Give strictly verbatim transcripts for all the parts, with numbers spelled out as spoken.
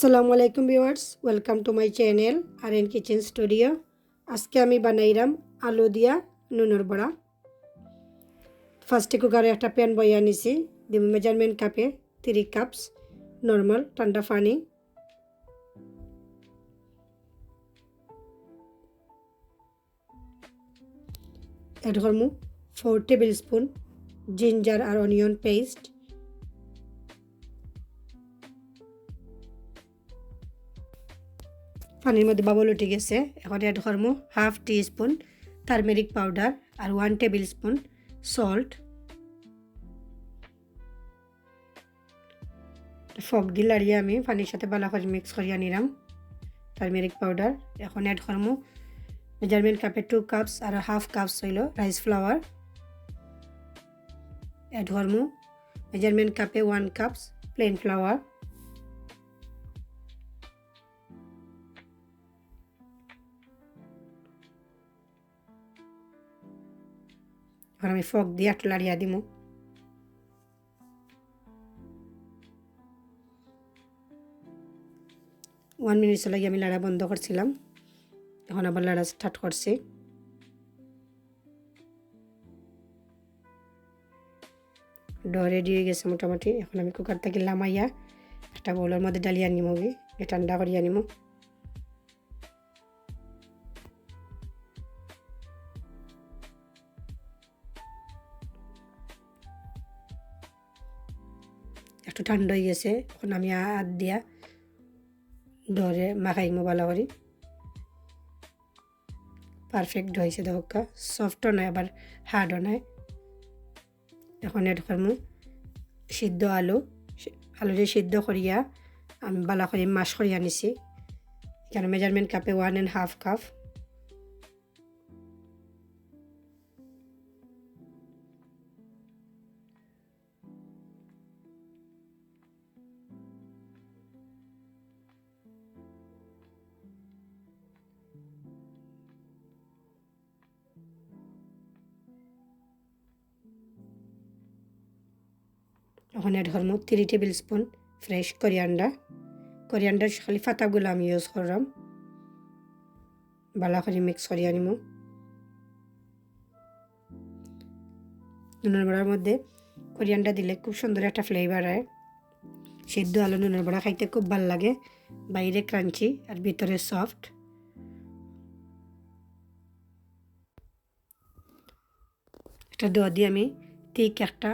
আসসালামু আলাইকুম viewers, welcome to my channel R N Kitchen Studio। আজকে আমি বানাইরাম আলু দিয়া নুনর বড়া। ফার্স্টে কুকারো একটা প্যান বইয়া নিছি, দিমু মেজারমেন্ট কাপে থ্রি কাপস নরমাল ঠান্ডা পানি। অ্যাড করমু ফোর টেবিল স্পুন জিঞ্জার আর অনিয়ন পেস্ট। পানির মধ্যে বাবল উঠি গেছে, এখন অ্যাড করমু half teaspoon turmeric powder আর one tablespoon salt. Fork দি লাড়িয়া আমি পানির সাথে ভালা করি মিক্স করিয়া নিরাম টারমেরিক পাউডার। এখন অ্যাড করমু মেজারমেন্ট কাপে টু কাপস আর হাফ কাপস অইলো রাইস ফ্লাওয়ার। অ্যাড করমু মেজারমেন্ট কাপে ওয়ান কাপস প্লেন ফ্লাওয়ার। এখন আমি ফর্ক দিয়া একটু লাড়িয়া দিমু। ওয়ান মিনিটস লাগি আমি লাড়া বন্ধ করছিলাম, এখন আবার লাড়া স্টার্ট করছি। ডো রেডি অই গেছে মোটামুটি। এখন আমি কুকার থাকি লামাইয়া একটা বোলর মধ্যে ডালিয়া নিমু গি, এ ঠান্ডা করিয়া নিমু। একটু ঠান্ডা অই গেছে, এখন আমি আত দিয়া ডোরে মাখাইমু ভালা করি। পারফেক্ট ডো অইছে দেখউক্কা, সফটও নায় আবার হার্ডও নায়। এখন অ্যাড করমু সিদ্ধ আলু। সি-, আলুরে সিদ্ধ করিয়া আমি ভালা করি ম্যাশ করিয়া নিছি। এখানো মেজারমেন্ট কাপে ওয়ান অ্যান্ড হাফ কাপ। এখন অ্যাড করমু three table spoon fresh coriander. Coriander খালি পাতাগুলা আমি ইউজ কররাম। ভালা করি মিক্স করিয়া নিমু। নুনর বড়ার মধ্যে কোরিয়ান্ডার দিলে খুব সুন্দর একটা ফ্লেভার অয়। সিদ্ধ আলু নুনর বড়া খাইতে খুব ভালা লাগে, বাইরে ক্রাঞ্চি আর ভিতরে সফট। একটা ডো দিয়া আমি থিক একটা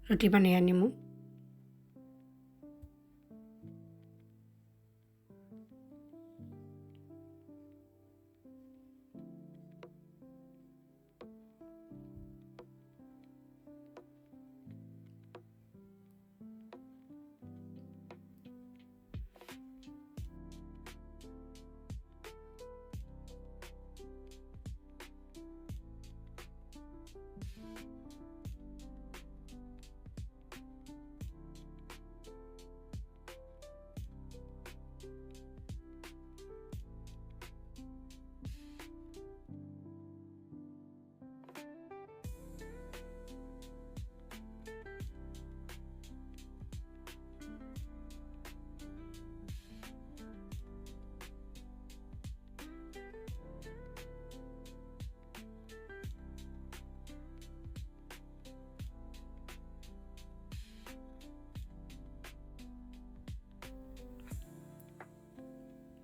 রুটি বানাইয়া নিমু।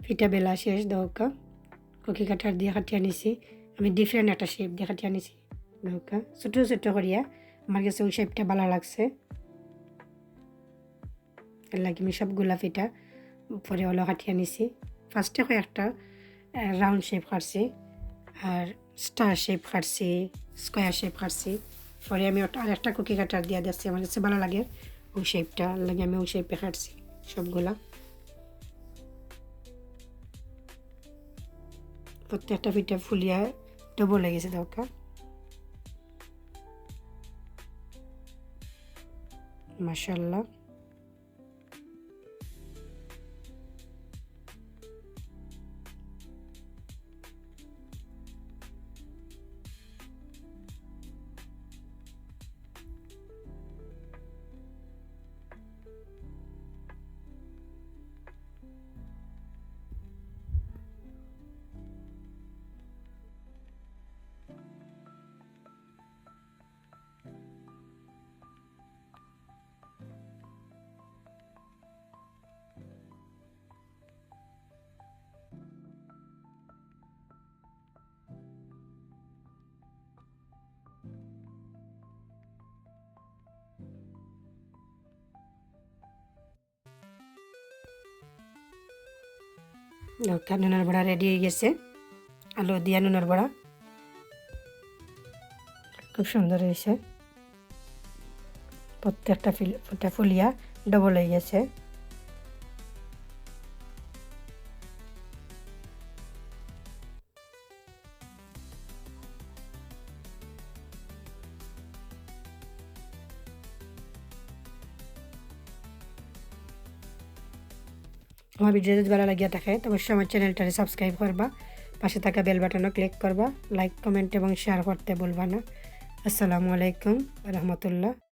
পিঠা বেলা শেষ, দেখউক্কা। কুকি কাটার দিয়া কাটিয়া নিছি। আমি ডিফারেন্ট একটা শেপ দিয়া কাটিয়া নিছি। দেখউক্কা, ছোট ছোট করিয়া। আমার গেছে অউ শেপটা ভালা লাগছে। এর লাগি আমি সবগুলা পিঠা পরে অলা কাটিয়া নিছি। ফার্স্টে কয়েকটা, আহ, রাউন্ড শেপ কাটছি, আর স্টার শেপ কাটছি, স্কয়ার শেপ কাটছি। পরে আমি ওটা আরেকটা কুকি কাটার দিয়া দেখছি, আমার গেছে ভালা লাগে অউ শেপটা, এর লাগি আমি অউ শেপে কাটছি সবগুলা। প্রত্যেকটা পিঠা ফুলিয়া ডাবল অই গেছে, দেখউক্কা। মাশাআল্লাহ। দেখো, নুনর বড়া রেডি অই গেছে। আলু দিয়া নুনর বড়া খুব সুন্দর অইছে। প্রত্যেকটা ফিল-, ফুটা ফুলিয়া ডাবল অই গেছে। আমার ভিডিও যদি ভালা লাগিয়া থাকে, তো অবশ্যই আমার চ্যানেলটারে সাবস্ক্রাইব করবা, পাশে থাকা বেল বাটনও ক্লিক করবা, লাইক, কমেন্ট এবং শেয়ার করতে ভুলবা না। আসসালামু আলাইকুম ওয়া রাহমাতুল্লাহ।